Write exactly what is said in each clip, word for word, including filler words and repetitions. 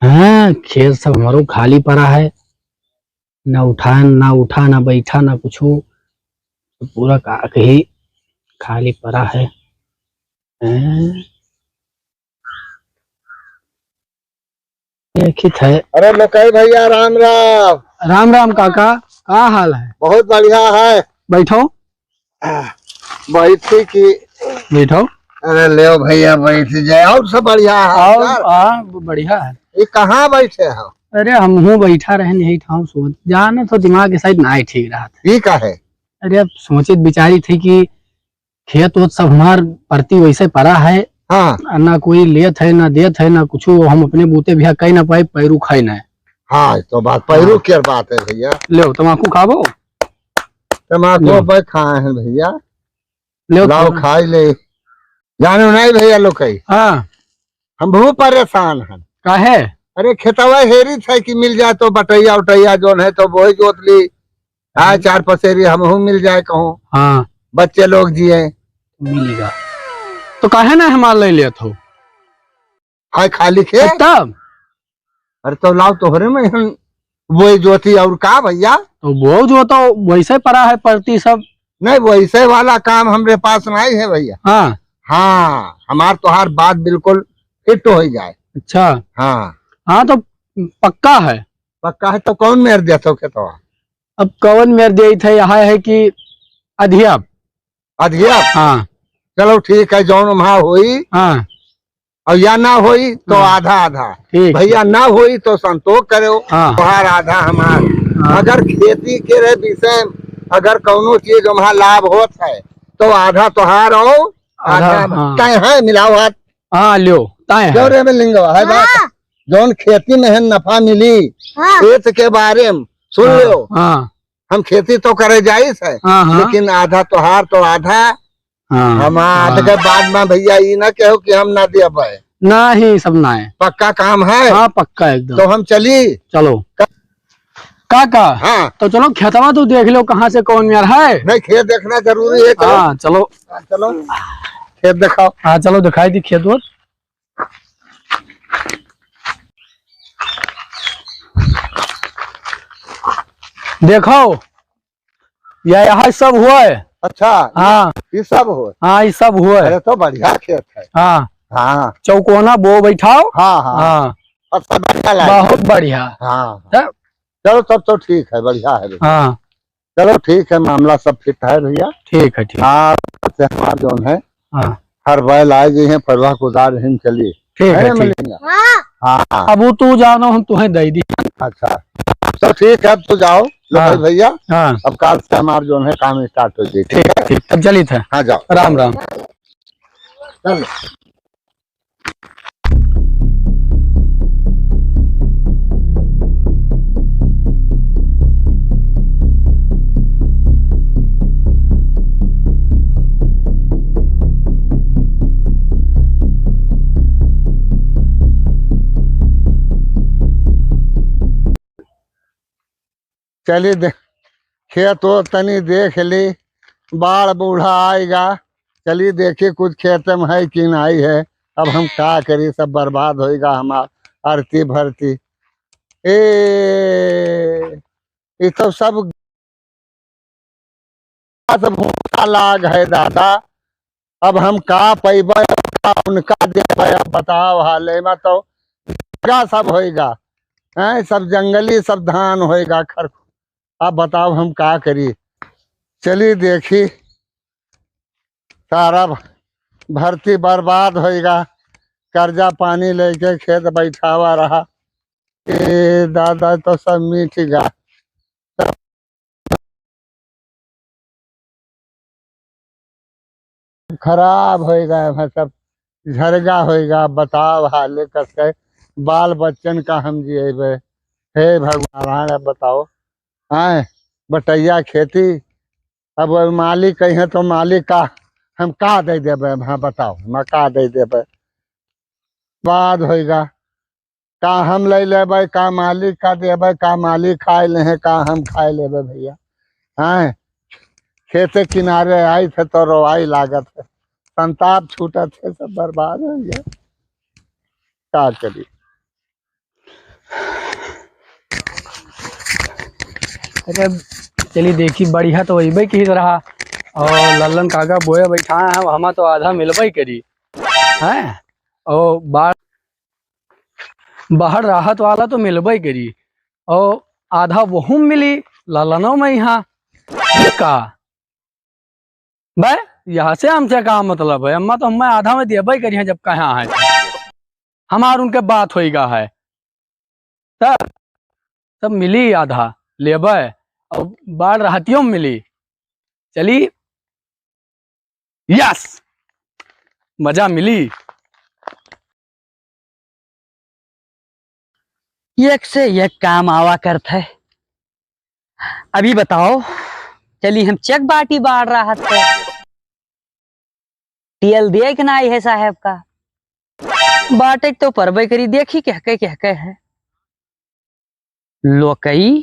हाँ, खेत सब हमरो खाली परा है, ना उठान, ना उठा, ना बैठा, ना कुछू, पूरा का कही, खाली परा है। हैं? देखित है। अरे लोकई भैया, राम राम। राम राम काका, का हाल है? बहुत बढ़िया है। बैठो। आह, बैठी की। बैठो। अरे लेव भैया, बैठ जाए। और सब बढ़िया है और, सर? हाँ, बढ़िया है। ये कहाँ बैठे हो? अरे हमहू बैठा रहन यही ठाव सोच, जाने तो दिमाग के साइड ना ही ठीक रहा था। ये का है? अरे अब सोचित विचारित है कि खेत ओत सब हमार परती वैसे परा है। हाँ। आ ना कोई लेत है, ना देत है, ना कुछू। हम अपने बूते भी कई ना पाई, पैरू खाई ना। हाँ, तो बात पैरू हाँ। के बात है भैया। लेव, तमाकू खाबो? तमाकू लेव। पे खाए हैं भैया। लेव, लाओ थोड़ा। खाई ले। जानो नहीं भैया लोकई। हाँ। हम बहुत परेशान हैं। काहे? अरे खेतवा हेरी था कि मिल जाए तो बटैया उटैया जोन है तो वही जोत ली। हाँ, हम्म। चार पसेरी हमहू मिल जाए कहूँ। हाँ। बच्चे लोग जिए। मिलेगा। तो काहे ना हमार ले लेत हो? हाय खाली खेत? तब? अरे तो लाओ तोहरे में हम वही जोती और का भैया? तो वो जो तो वैसे परा है परती सब। नहीं, वैसे वाला काम हमरे पास नहीं है भैया। हाँ। हाँ, हमार तोहार बात बिल्कुल फिट हो जाए। अच्छा। हाँ। हाँ, तो पक्का है। पक्का है तो कौन मेर देत हो खेतवा? अब कौन मेर देत है, यह है कि अधिया। अधिया? हाँ। चलो ठीक है, जौन वहाँ होई। हाँ। और या ना होई तो हाँ। आधा आधा। ठीक। भैया ना होई तो संतोष करो, हाँ। तोहार आधा हमार। हाँ। अगर खेती के रहे विषय, अगर कौनो चीज वहाँ लाभ होत है तो आधा तोहार और आधा, आधा हाँ। तय है, मिलाओ हाथ। हाँ, लियो, तय है। क्यों रे में लिंगवा है बात? हाँ। जौन खेती में है नफा मिली, हाँ। खेत के बारे में सुन हाँ, लियो। हाँ। हम खेती तो करे जाइस है, हाँ, हाँ। लेकिन आधा तोहार तो आधा हाँ, हमार। हाँ। के बाद में भैया ई ना कहो कि हम ना देबे। नहीं, सब ना है। पक्का काम है? हाँ, पक्का एकदम। तो हम चली? चलो। का-, काका, हाँ। तो चलो खेतवा तो देख लो कहाँ से कौन मेर है। नहीं, खेत देखना जरूरी है, चलो। हाँ, चलो। हाँ, चलो। खेत दिखाओ। हाँ, चलो दिखाई दी खेत ओत। देखो, या यहाँ सब हुआ है। अच्छा, हाँ। ये सब हुआ है? हाँ, ये सब हुआ है। अरे, तो बढ़िया खेत है। हाँ। हाँ। चौकोना बो बैठाओ। हाँ, हाँ। हाँ। अच्छा, बढ़िया लगा। बहुत बढ़िया। हाँ। है? चलो, तब तो ठीक है, बढ़िया है। हाँ। चलो, ठीक है, मामला सब फिट है भैया। ठीक है, ठीक। हाँ, से हमार जौन है, हाँ। हर बैल आए गए हैं, पड़वा कुदार हिम चलिए। ठीक है, है ना, ठीक। मिलेंगे। हाँ। हाँ। अब वो तू जानो, हम तुम्हें दे दी। अच्छा, तो ठीक है, अब तो जाओ लो हाँ। भाई भैया। हाँ। अब काल से हमार जौन है काम start हो जाए, ठीक ठीक है, है? ठीक। तब चलित है। हाँ, जाओ। राम राम। चलो। चली दे-, खेत ओत तनी देख ली, बाढ़ बूढ़ा आएगा। चली देखी कुछ खेत में है कि नहीं है। अब हम का करी, सब बर्बाद होएगा हमार अरती भरती। ए, ई तो सब सब भूसा लाग है दादा। अब हम का पैबे, का उनका देबे, अब बताओ हाल, एमा तो जरगा सब होएगा, हैं, सब जंगली, सब धान होएगा, खर-, अब बताओ हम का करी। चली देखी, सारा भ-, भरती बर्बाद होएगा, कर्जा पानी लेके खेत बैठावा रहा। ए दादा, तो सब मिट गा। खराब होइगा, एमा सब झरगा होइगा। बताओ हाले कस के बाल बच्चन का हम जिएबे। हे भगवान, अब बताओ, आए बटैया खेती, अब वो मालिक कहिए तो मालिक का हम का दे देबे? हाँ बताओ, हम का दे देबे? बाद होइगा। का हम ले लेबै, का मालिक का देबै, का मालिक खाए ले हैं, का हम खाए लेबै भैया? हैं? खेते किनारे आई थे तो रोवाई लागत है, संताप छूटत है, सब बर्बाद हो गया। का करी? अरे, चली देखी, बढ़िया तो वही कही रहा। और लल्लन काका बोए बैठा है, हमा तो आधा मिलबे करी, हैं? और बाहर, बाहर राहत वाला तो मिलबे करी, और आधा वहू मिली, लल्लनो में यहाँ। ये का? बे, यहाँ से हमसे का मतलब है? अम्मा तो हमें आधा में देबे करी हैं, जब कहा है तो। हमार उनके बात होइगा है। तब, तब मिली आधा, लेबे, और बाढ़ रहतियों में मिली। चली, यस, मजा मिली। एक से एक काम आवा करत है। अभी बताओ, चली हम चेक बाटी बाढ़ रहत है। टीएल दिए कि नाई है साहेब का? बाटे तो परबे करी, देखी कहके कहके है। लोकई,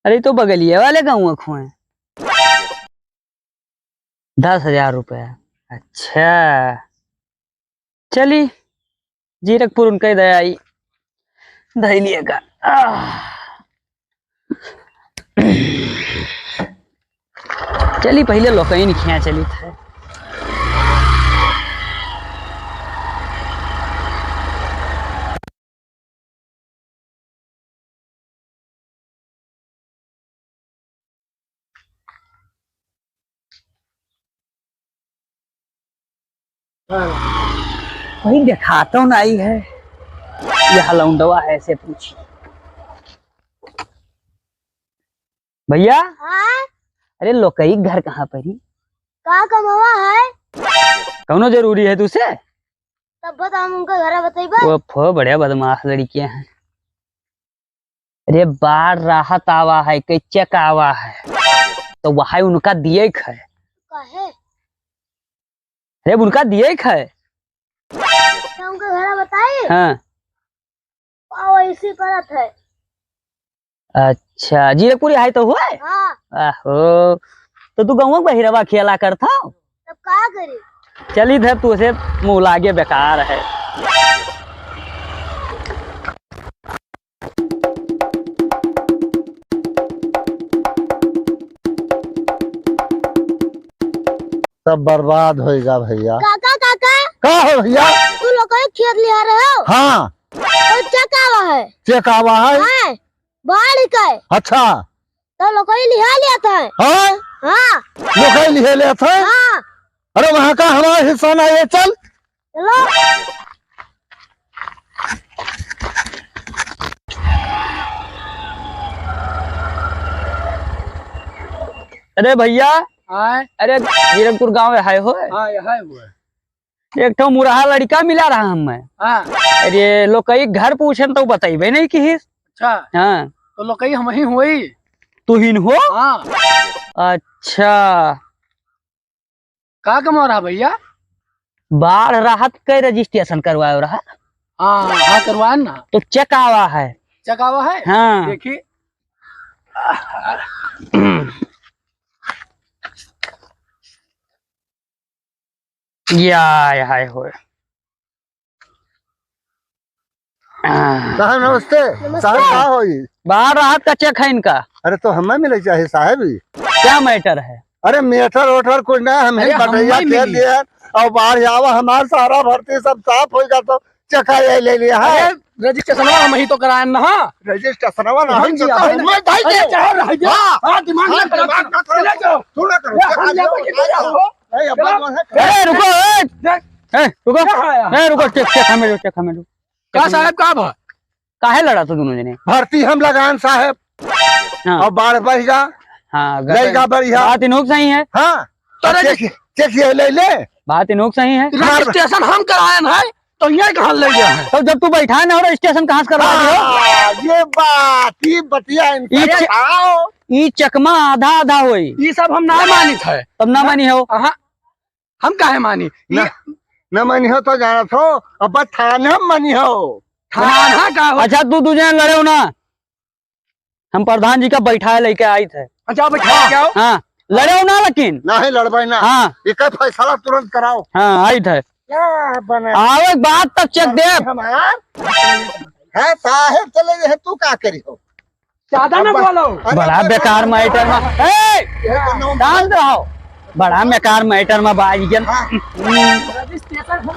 अरे तो बगलिए वाले गाँव खोए। दस हजार रुपया। अच्छा, चली, जीरकपुर उनका ही दया आई, धई लिया का। आह। चली, पहिले लोकइन खिया चली थे। कोई देखातो नहीं है, यह लौंडवा है से पूछी। भैया, हाँ? अरे लोकई घर कहाँ पर ही? का कमवा है? कौनो जरूरी है तुसे? तब बता, हम उनका घर बतइबा। वो फो बढ़िया बदमाश लड़कियां हैं। अरे बाढ़ राहत आवा है, के चेक आवा है, तो वह उनका दिए क है। काहे? अरे उनका दिए क है। क्या उनका घर बताई? हाँ। पाव ऐसी परत है। अच्छा, जीरकपुरी है तो हुए? हाँ। आहो, तो तू गौवा बहिरवा खेला करत हो? तब का करी? चली धर, तू से मुँह लागे बेकार है। सब बर्बाद होइगा भैया। काका, काका। का हो भैया? तू लोग खेत लिहा रहे हो? हाँ। तो चेक आवा है। चेक आवा है? हाँ, बाढ़ के। अच्छा। तो लोकई लिहा लिया था। हाँ? हाँ। लोकई लिहा लिया था? हाँ। अरे वहाँ का हमारा हिस्सा ना, ये चल। चलो। अरे भैया। हाँ। अरे जीरकपुर गाँव है हो? हाँ, यहाँ है वो। एक ठो मुरहा लड़का मिला रहा हमें। हाँ। अरे लोकई घर पूछन तो बतइबे नहीं किहिस। अच्छा। हाँ। तो लोकई हम ही होई। तू ही न हो? हाँ। अच्छा। का कमा रहा भैया? बाढ़ राहत के रजिस्ट्रेशन करवायो रहा। हाँ, हाँ, करवान ना। तो चेक आवा है। चेक आवा है? हाँ। देखी। या, या, हाय होय। आह। साहब नमस्ते। नमस्ते। साहब का होई? बाढ़ राहत का चेक है इनका। अरे तो हमें मिले चाहे साहब ही। क्या मैटर है? अरे मैटर वैटर कुछ ना, हम ही अरे बटैया हमें खेल मिली। दिए और बाढ़ आवा, हमार सारा भर्ती सब साफ होइगा तो चकाई ले लिया है। अरे, रजिस्ट्रेशनवा हम ही तो कराएन ना। रजिस्ट्रेशनवा ना हम हम जी, तो, हम मैं भाई अरे, के। चाहे रह जा। हाँ। हाँ, दिमाग हाँ, मत खराब दिमाग करो। मत खराब चले जाओ। करो। थोड़ा करो। अरे, हम चलो, लोग चले जाओ। अरे, अब्बा, चलो। कौन है? ए, रुको, ए। देख। ए, रुको। क्या है यार? ए, रुको, चेक, चेक हमें दो, चेक हमें दो। का साहब, का भा? काहे लड़ा तू दोनों जने? भर्ती हम लगान साहब। हाँ। और बाढ़ बह जा। हाँ, गए गए। का बढ़िया। बात इनोक सही है। हाँ। तो अरे चेक, चेक ये ले ले। बात इनोक सही है। रजिस्ट्रेशन हम कराएन है, तो ये कहाँ ले गया है? तो जब तू बैठा ना हो, रजिस्ट्रेशन कहाँ से करवा दियो? हाँ, ये बात, ये बतिया इनसे ई चे-, बताओ। ई चकमा आधा आधा होई। ई सब हम ना मानित है। तब ना मानी हो। हाँ, हम काहे मानी? ना, ई ना मानी हो तो जानत हो, अब थाना में मानी हो। थाना का हो? अच्छा, तू दू जने लड़े हो ना, हम प्रधान जी का बैठाए लेके आई थे। अच्छा, बैठा के आओ। हाँ, लड़े हो ना लेकिन। नहीं लड़बे ना। हाँ। एकर फैसला तुरंत कराओ। हाँ, आई थे। क्या बने? आओ, एक बात तक चेक दे। हमार हाँ, साहेब चले गए हैं, तू का करी हो? ज्यादा ना अब बोलो। अरे बड़ा तो बेकार मैटर में, ए, ये तो नौ शांत रहो। बड़ा बेकार मैटर में बाज गया। हाँ। रजिस्ट्रेशन हो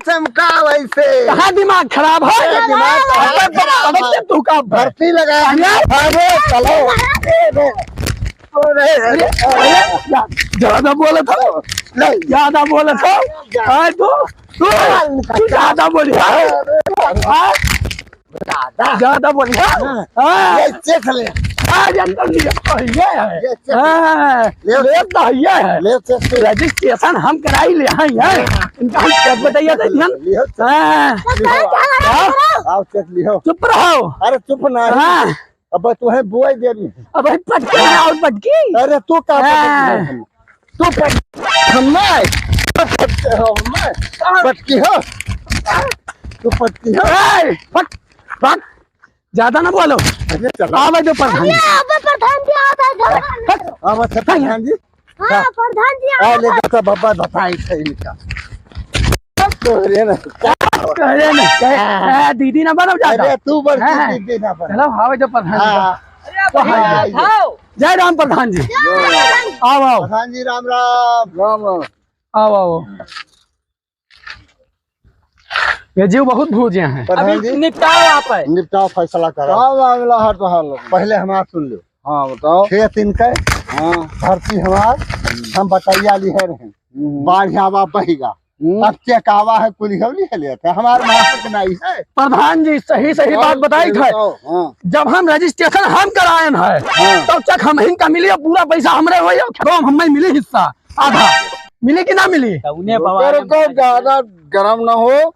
चमका वैसे। कहाँ दिमाग खराब है? अरे दिमाग खराब है। अरे, अरे, तू का भर्ती लगा। अरे, अरे, चलो। अरे, अरे, अरे, ज्यादा बोलत हो। नहीं। ज्यादा बोलत हो। हाँ, तू, तू, तू ज्यादा बोली। हाँ? ज्यादा। ज्यादा बोली, हाँ? हाँ। हाँ। ये चेक ले। हाँ, ये तो लिया, तो ये है। ये चेक ले। हाँ, ले। ले तो ये है। ले चेक ले। रजिस्ट्रेशन हम कराई ले, हाँ, ये। हाँ। इनका हम चेक बताइए तो ध्यान। ले चेक। हाँ। ले। हाँ? आओ चेक लियो। चुप रहो। अरे चुप ना। हाँ। अब तुम्हें बुआई देनी है। अब भाई पटकी है और पटकी। अरे तू का हाँ। पटकी है? तू पट-, हम नहीं। तू पटकी हो, हम नहीं। पटकी हो। तू पटकी हो। ए, फट, फट। ज्यादा ना बोलो। अरे चलो। आवे दो प्रधान जी। अरे, आवे प्रधान जी, आवे, आवे। फट। आवे थे प्रधान जी। हाँ, हाँ। प्रधान जी, आ, आवे। ले देखो, बाबा बताई थे इनका। तोहरे ना। तोहरे ना। आ, दीदी ना बनो ज्यादा। अरे, तू बड़ हाँ। दीदी ना बनो। चलो, आवे दो प्रधान जी। हाँ। अरे, तो हाँ, हाँ, ये। आओ। जय राम प्रधान जी। जय राम। आओ, आओ। प्रधान जी, राम राम। राम राम। आओ, आओ। ये जीव बहुत भूजे हैं। प्रधान अभी जी, निपटाओ आप है। निपटाओ, फैसला करो। का मामला है तोहार लोग? पहले हमार सुन लो। हाँ, बताओ। खेत इनके, हाँ। धरती हमार, हम बटैया लिहे रहे। हम्म। बाढ़ आवा बहिगा। हम्म। अब चेक आवा है, कुल हो लिहे लेते। हमार मालिक नहीं है। प्रधान जी, सही, सही हाँ, बात बताई थे। बताओ, हाँ। जब हम रजिस्ट्रेशन हम करायन है, हाँ। तब चेक हम ही का मिली, पूरा पैसा हमरे होई, खेतवा में हमें मिली हिस्सा आधा। मिली कि ना मिली? तउने रुको, बवाल रुको, में ज्यादा गरम ना हो।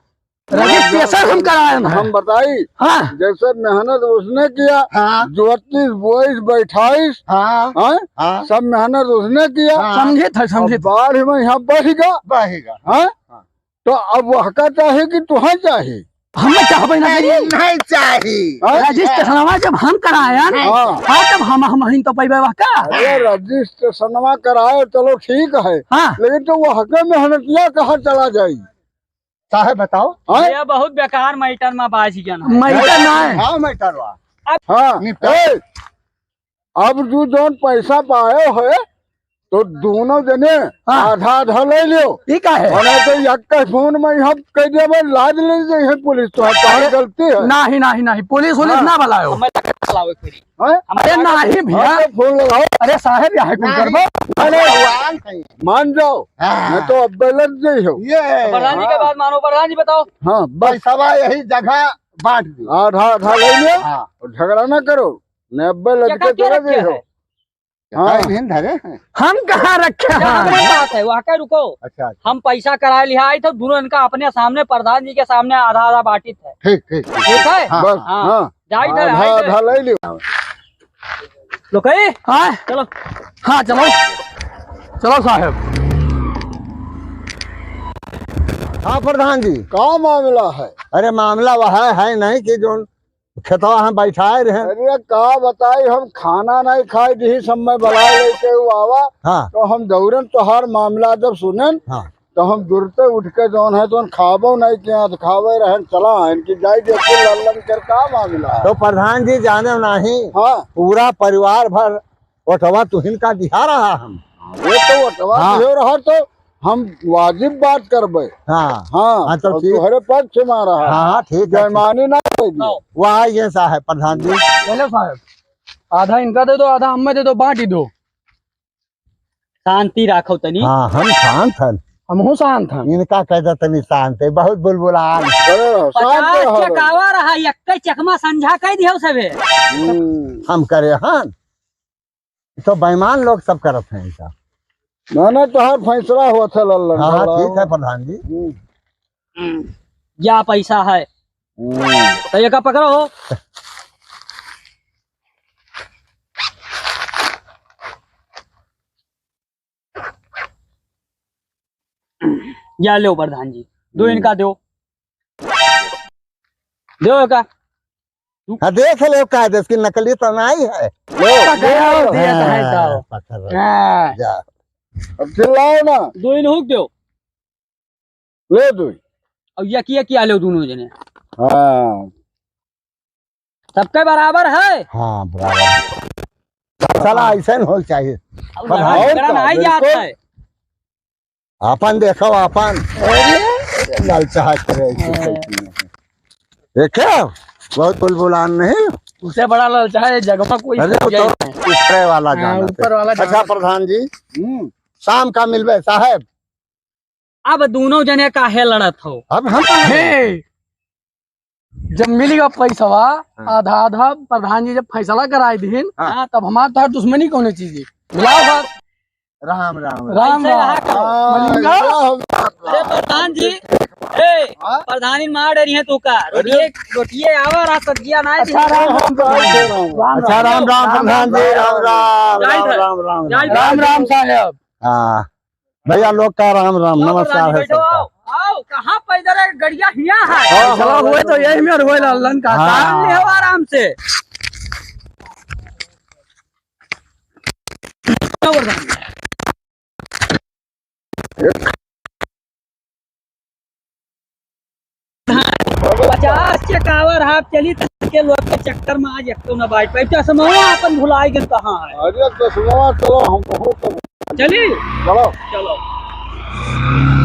रजिस्ट्रेशन हम करायन है। हम बताई, हाँ। जैसे मेहनत उसने किया, हाँ। जोतीस, बोईस, बैठाईस, हाँ। हाँ? हाँ। सब मेहनत उसने किया। हाँ। समझित है, समझित। अब बाढ़ में यहाँ बहिगा। बहिगा। हाँ? हाँ। तो अब वहका चाही कि तुहा चाही? हमें चाहबे ना अरे, करी। नहीं चाही। हाँ? रजिस्ट्रेशनवा जब हम करायन, हाँ। हाँ, तब हम, हम ही तो पैबे वहका। अरे, रजिस्ट्रेशनवा कराए, चलो ठीक है। हाँ। लेकिन तो वहके मेहनतिया कहाँ चला जाई? साहेब बताओ। हाँ? ये बहुत बेकार मैटर में बाज गया ना। मैटर ना है। हाँ, मैटर बा। हाँ, निपटाओ। ए, अब तू जौन पैसा पाए हो, तो दोनों जने हाँ। आधा आधा ले लियो। ई का है? अरे तो यक्का फोन में हम कह देबे, लाज ले जाई है पुलिस, तो हमार अरे, गलती है। नाही, नाही, नाही, पुलिस वुलिस हाँ। ना बुलायो। हमें लगा चलावे के पड़ी। हैं? अरे नाही भैया। हाँ, तो फोन लगाओ। अरे साहेब, यहाँ कुछ नहीं, करबो? अरे भगवान है। मान जाओ, हाँ। नहीं तो अब्बे लग जाई हो। ये प्रधान जी के हाँ। बात मानो, प्रधान जी बताओ। हाँ, बस। पैसवा यही जगह बांट दो। आधा आधा ले लियो हाँ। और झगड़ा ना करो, नहीं अब्बे लग के चला जाई हो। हाँ। काहे नहीं धरे हैं? हम कहाँ रखे हैं? हमरे बात है, वहाँ का रुको। अच्छा, अच्छा। हम पैसा कराए लिहा आई थे, दोनों इनका अपने सामने, प्रधान जी के सामने आधा आधा बांटित है। ठीक, ठीक, ठीक। ठीक है? हाँ, बस, हाँ। हाँ। जाई थे, आधा, आई थे। आधा ले लियो। लो कही? हाँ? चलो। हाँ, चलो। चलो साहेब। हाँ प्रधान जी। का मामला है? अरे मामला वह है नहीं कि जो खेतवा हम बैठाए रहे। अरे का बताई, हम खाना नहीं खाए दिही, सब में बलाए लेके उ आवा। हाँ। तो हम दौड़न तोहार मामला जब सुनन, हाँ। तो हम दुरते उठ के जौन है तो खाबो नहीं किया, तो खावे रहन चला है, इनकी जाई देखते लल्लन कर का मामला है। तो प्रधान जी जाने नहीं, हाँ। पूरा परिवार भर ओटवा तुहिन का दिहा रहा हम। ये तो ओटवा हाँ। दिहो रहा तो हम वाजिब बात करबे। हाँ। हाँ, हाँ, तो और ठीक। तोहरे पक्ष में रहा। हाँ, हाँ, ठीक है, ठीक। बेईमानी ना करी। वाह, ये साहब प्रधान जी। चलो साहब, आधा इनका दे दो, आधा हमें दे दो, बांट ही दो। शांति राखो तनी। हाँ, हम शांत हन। हमहू शांत हन। इनका कह दे तनी शांत है, बहुत बुलबुलान। अरे, शांत पचास रहो। चकावा रहा, एक चकमा संझा कह दियो सबे। हम्म। हम करे हन। तो बेईमान लोग सब करत हैं ऐसा। ना, ना, तोहार फैसला होत है, लल्लन, हाँ, हाँ, भला ठीक हो। है, प्रधान जी। हम्म। हम्म। या पैसा है। हम्म। तो ये का पकड़ो हो? या लो प्रधान जी, दो हम्म। इनका दो। दो का? हाँ, देख लो का, इसकी नकली तो नहीं है। लो, पकड़ो, लो। देत है हाँ, तो। पकड़ लो। हाँ। जा। अब चिल्लाओ ना। दो इनहू के दो। ले दुई। और यकी यकी आले दोनों जने। हाँ। सबके बराबर है? हाँ, बराबर। चला, ऐसे न होल चाहिए। अब पर लड़ाई और झगड़ा का, नहीं जात बिल्कुल। है। आपन देखो, आपन। अरे, ललचाहा करे, ऐसे हाँ। कैसे नहीं। देखो, बहुत बुलबुलान नहीं। उसे बड़ा ललचाहा है, जगमा कोई अरे, वो जय तो नहीं। ऊपरे वाला हाँ, जाना ऊपर था। वाला अच्छा, जाना। प्रधान जी, हम्म। शाम का मिलबे साहब। अब दोनों जने काहे लड़त हो? अब हम हे, जब मिल गया पैसवा, हाँ। आधा आधा प्रधान जी जब फैसला कराए दीन, हाँ। तब हमार तोहार दुश्मनी कौन चीज है? बुलाओ बात। राम, राम, राम। राम, कैसे राम। रहा करो? हाँ, मलिंगा? राम, राम, राम। अरे प्रधान जी, ए, हाँ? प्रधानी मार डरी है तू का? अरे। रोटिए, रोटिए आवा रहा, सब्जियां ना अच्छा, दी। राम, राम, राम, राम। राम, अच्छा, राम, राम, राम, प्रधान जी, राम, राम, जय राम, धर-, राम, राम, जय राम। धर-, राम, राम साहब। हाँ। भैया लोग का राम राम, आओ नमस्कार प्रधान जी, है बैठो, सबका। आओ, आओ, कहाँ पैदल है, गड़िया हिया है। हाँ, चलो, हाँ, हुए तो यही में हुए लालन का। हाँ। काम ले हो आराम से। आओ प्रधान जी। पचास के कावर हाफ चली, त के लोग के चक्कर में आज एक तो ना बाइट पाई। चश्मा अपन भुलाई गए कहाँ है? अरे चश्मा चलो, हम बहुत चली? चलो। चलो।